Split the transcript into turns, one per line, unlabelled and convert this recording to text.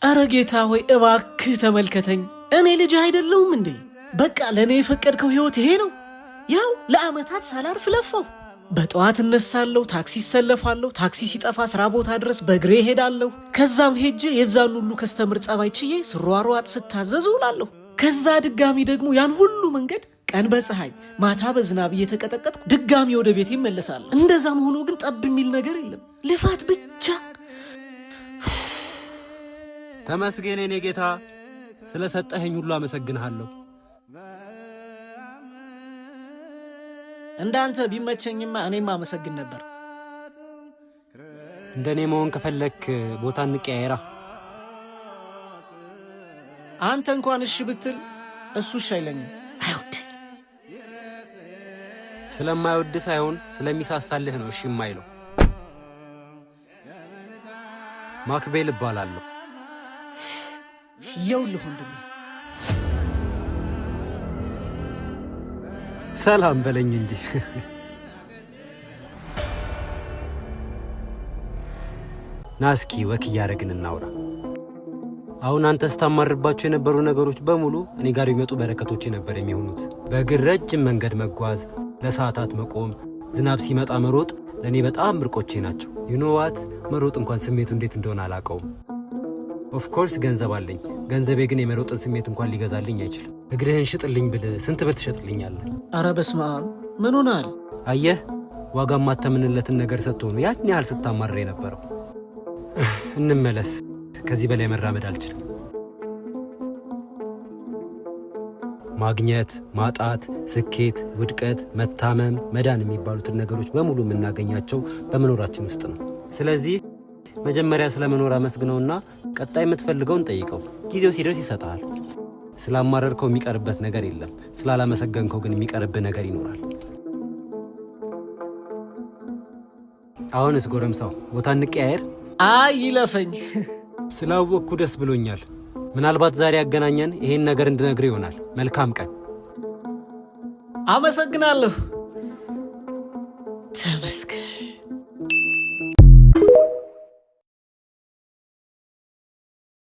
አረ ጌታ ሆይ እባክህ ተመልከተኝ። እኔ ልጅ አይደለሁም እንዴ? በቃ ለእኔ የፈቀድከው ህይወት ይሄ ነው። ያው ለአመታት ሳላርፍ ለፋሁ። በጠዋት እነሳለሁ፣ ታክሲ እሰለፋለሁ። ታክሲ ሲጠፋ ስራ ቦታ ድረስ በእግሬ እሄዳለሁ። ከዛም ሄጄ የዛን ሁሉ customer ጸባይ ችዬ ስሯሯጥ ስታዘዝ እውላለሁ። ከዛ ድጋሚ ደግሞ ያን ሁሉ መንገድ ቀን በፀሐይ ማታ በዝናብ እየተቀጠቀጥኩ ድጋሚ ወደ ቤት እመለሳለሁ። እንደዛም ሆኖ ግን ጠብ የሚል ነገር የለም፣ ልፋት ብቻ።
ተመስገን የኔ ጌታ፣ ስለ ሰጠኸኝ ሁሉ አመሰግንሃለሁ።
እንዳንተ ቢመቸኝማ እኔም አመሰግን ነበር።
እንደኔ መሆን ከፈለክ ቦታ እንቀያየራ።
አንተ እንኳን እሺ ብትል እሱ እሺ አይለኝም፣ አይወደኝም።
ስለማይወድ ሳይሆን ስለሚሳሳልህ ነው እሺ የማይለው። ማክቤል እባላለሁ።
የውልህ ወንድሜ።
ሰላም በለኝ እንጂ። ና እስኪ walk እያደረግን እናውራ። አሁን አንተ ስታማርባቸው የነበሩ ነገሮች በሙሉ እኔ ጋር ቢመጡ በረከቶቼ ነበር የሚሆኑት። በእግር ረጅም መንገድ መጓዝ፣ ለሰዓታት መቆም፣ ዝናብ ሲመጣ መሮጥ ለእኔ በጣም ብርቆቼ ናቸው። You know what፣ መሮጥ እንኳን ስሜቱ እንዴት እንደሆነ አላውቀውም። Of course ገንዘብ አለኝ። ገንዘቤ ግን የመሮጥን ስሜት እንኳን ሊገዛልኝ አይችልም። እግርህን ሽጥልኝ ብል ስንት ብር ትሸጥልኛለህ?
አረ በስመ አብ፣ ምን ሆነሃል?
አየህ፣ ዋጋ የማተምንለትን ነገር ሰጥቶ ነው ያን ያህል ስታማርር የነበረው። እንመለስ። ከዚህ በላይ መራመድ አልችልም። ማግኘት፣ ማጣት፣ ስኬት፣ ውድቀት፣ መታመም፣ መዳን የሚባሉትን ነገሮች በሙሉ የምናገኛቸው በመኖራችን ውስጥ ነው። ስለዚህ መጀመሪያ ስለ መኖር አመስግነውና ቀጣይ የምትፈልገውን ጠይቀው። ጊዜው ሲደርስ ይሰጥሃል። ስላማረርከው የሚቀርበት ነገር የለም። ስላላመሰገንከው ግን የሚቀርብህ ነገር ይኖራል። አሁንስ ጎረምሳው ቦታ እንቀያየር።
አይ ይለፈኝ።
ስላወቅኩ ደስ ብሎኛል። ምናልባት ዛሬ ያገናኘን ይሄን ነገር እንድነግር ይሆናል። መልካም ቀን።
አመሰግናለሁ። ተመስገን።